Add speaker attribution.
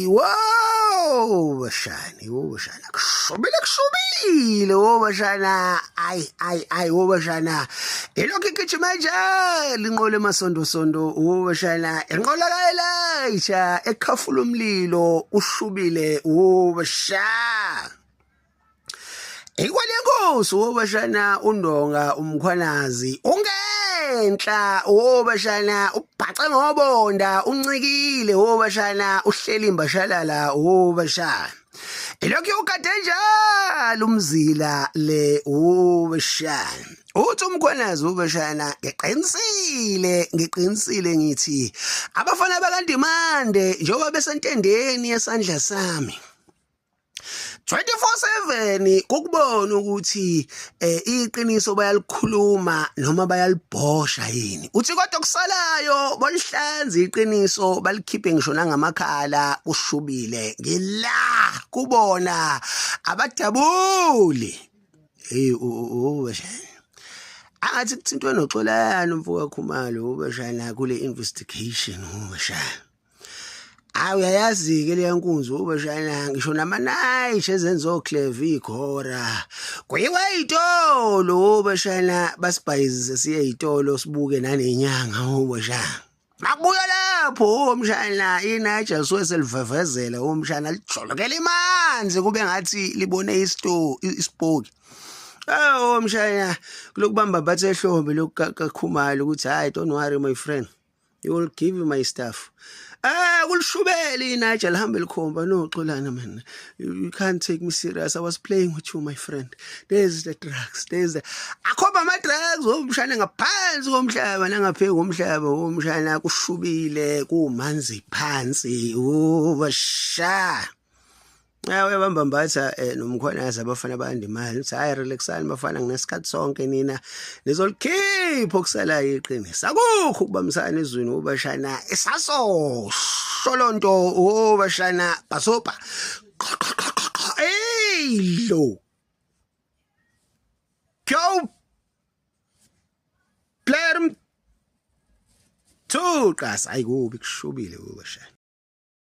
Speaker 1: Wow, bashana, wo bashana. Kushubile kushubile, wo bashana. Ay ay ay, wo bashana. Ilokhu igijima njalo inqola emasondo sondo, wo bashana. Inqola kaElisha ekhafula umlilo ushubile, wo bashana. Ikwalenkosi wobashana uNdonga uMkhwanazi ungenhla wobashana ubhace ngobonda uncikile wobashana uhleli imbashalala wobashana ilokhu ugade njalo umzila le wobashana uthi uMkhwanazi wobashana ngiqinisile ngiqinisile ngithi abafana bakaNdimande njengoba besentendeni yesandla sami 24/7 ukubona ukuthi eh iqiniso bayalikhuluma noma bayalibhosha yini uthi kodwa kusalayo bolihlanza iqiniso balikhiphe ngisho nangamakhala kushubile ngila kubona abadabuli hey ubashana angathi kuthintwe noXolani umfoka Khumalo ubashana kule investigation ubashana. Hayi uyayazi-ke leya nkunzi ubashana ngisho namanayishi ezenza okleva ikhora. Kuyiwa ey'tolo ubashana basibhayizise siye ey'tolo sibuke nanenyanga ubashana. Makubuya lapho umshana inaja lisuke selivevezela umshana lijolokela imanzi kube ngathi libone isto isipoki. Oh mshana kulokubamba bathe ehlombe lokukakhumalo ukuthi hayi don't worry my friend. You will give you my stuff. Kulishubele inaja lihambe likhomba no Xolana man. You can't take me serious. I was playing with you my friend. There's the drugs. There's the Akhomba ama drugs omshana ngaphansi komhlaba nangaphezulu komhlaba omshana kushubile kumanzi phansi. Ubasha. Hayi uyabamba mbatha eh, nomkhwanazi abafana banda imali uthi hayi relaxani bafana nginesikhathi sonke nina nizolikhipha okusalayo iqiniso akukho ukubambisana ezweni ubashana isasosho lonto ubashana bhasobha hey lo go player two qasa ayikubi kushubile ubashana.